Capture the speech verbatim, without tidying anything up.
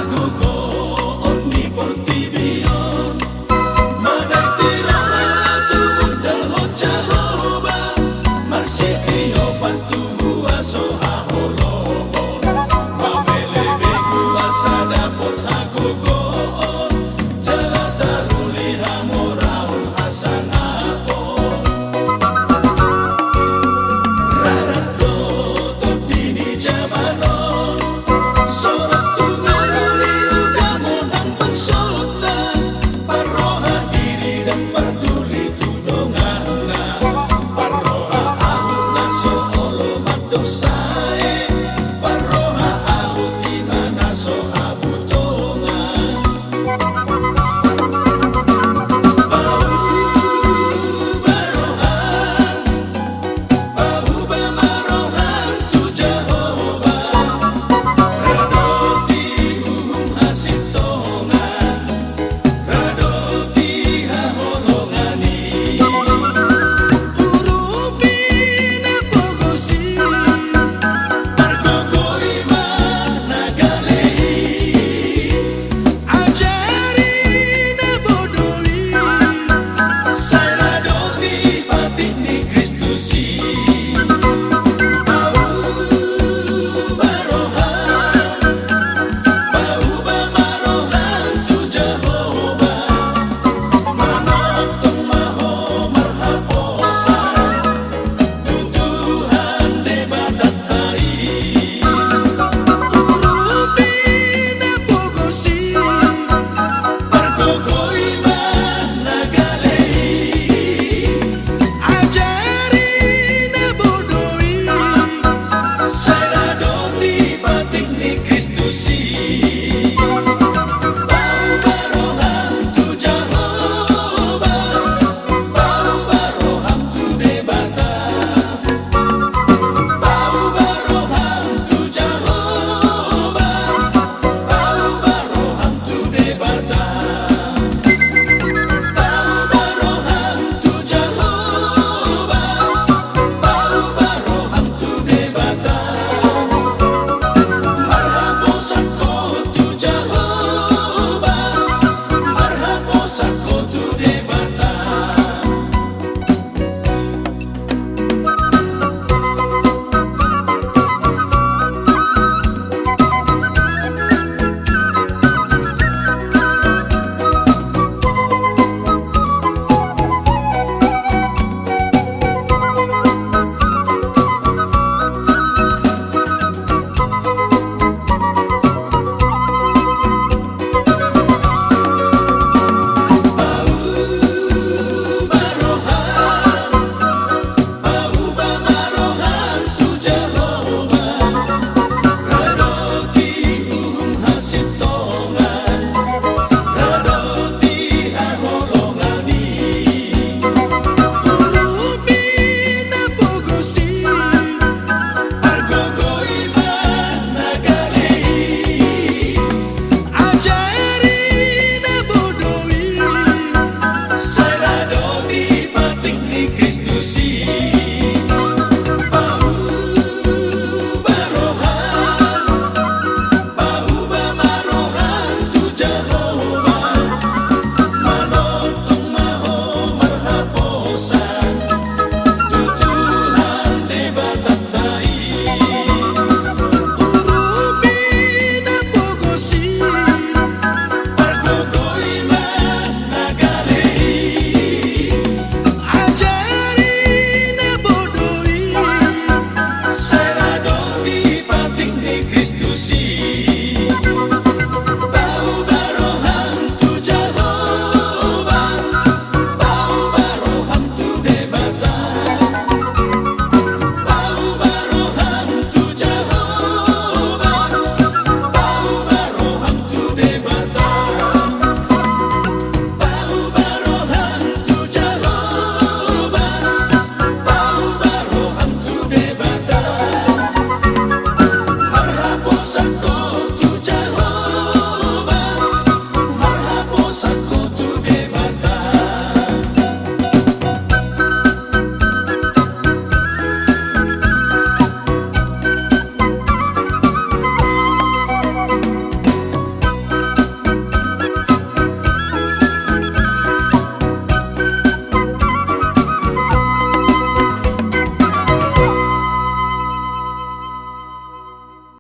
Hagogoon ni portibi on, manang tiro hela tumundalhon Jahowa, marsitio pantuhu aso haholongon, mambege begu asa dapot hagogoon, jala taruli hamoraon hasangapon. Rarat do tondi ni jaman on, sorang tu ngolu ni ugamo nang bangsonta, parroha diri dang parduli tu donganna, parroha ahu na so olo mandosa e, parroha ahu ima na so habutongan. Pahuba roham, pahuba ma roham tu Jahowa, radoti uhum hasintongan, radoti haholongan i. Urupi na pogos i, pargogoi ma na gale i. Ajari na bodo i, sai radoti patik ni Kristus i. Pahuba roham, pahuba ma roham tu Jahowa, manongtong ma ho marhaposan tu Tuhan Debatanta i. Urupi na pogos i, pargogoi ma na gale i. Ajari na bodo i, sai radoti patik ni Kristus i.